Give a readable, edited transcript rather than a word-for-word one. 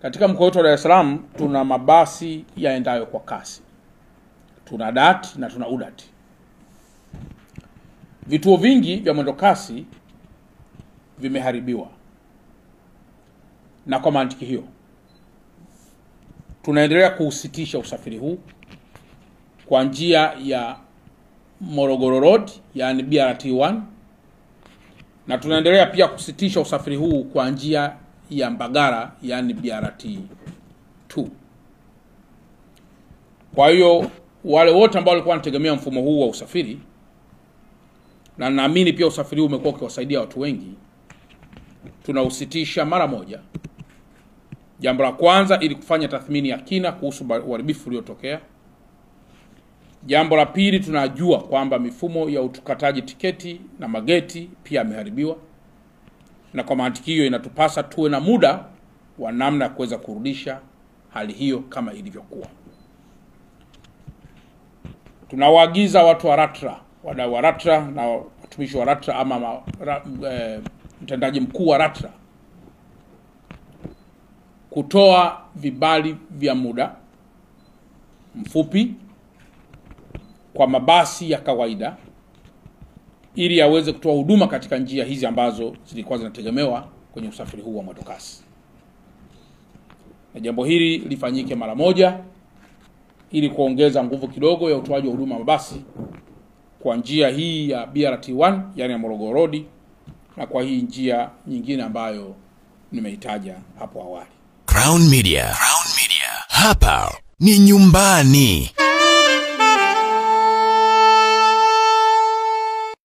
Katika mkoa wetu wa Dar es Salaam tuna mabasi yaendayo kwa kasi. Tuna DART na tuna UDART. Vituo vingi vya mwendokasi vimeharibiwa. Na kwa mantiki hiyo tunaendelea kuusitisha usafiri huu kwa njia ya Morogoro Road, yani BRT1, na tunaendelea pia kusitisha usafiri huu kwa njia ya Mbagala, yani BRT2. Kwa hiyo wale wote ambao walikuwa wanategemea mfumo huu wa usafiri, na naamini pia usafiri huu umekuwa ukiwasaidia watu wengi, tunausitisha mara moja. Jambo la kwanza, ili kufanya tathmini ya kina kuhusu uharibifu uliotokea. Jambo la pili, tunajua kwamba mifumo ya utukataji tiketi na mageti pia yameharibiwa, na kwa mantiki hiyo inatupasa tuwe na muda wa namna ya kuweza kurudisha hali hiyo kama ilivyokuwa. Tunawaagiza watu wa LATRA, wadau wa LATRA na watumishi wa LATRA ama mtendaji mkuu wa LATRA kutoa vibali vya muda mfupi kwa mabasi ya kawaida ili yaweze kutoa huduma katika njia hizi ambazo zilikuwa zinategemewa kwenye usafiri huu wa mwendokasi. Na jambo hili lifanyike mara moja ili kuongeza nguvu kidogo ya utoaji wa huduma mabasi kwa njia hii ya BRT1, yani ya Morogoro Road, na kwa hii njia nyingine ambayo nimeitaja hapo awali. Crown Media. Crown Media. Hapa ni nyumbani.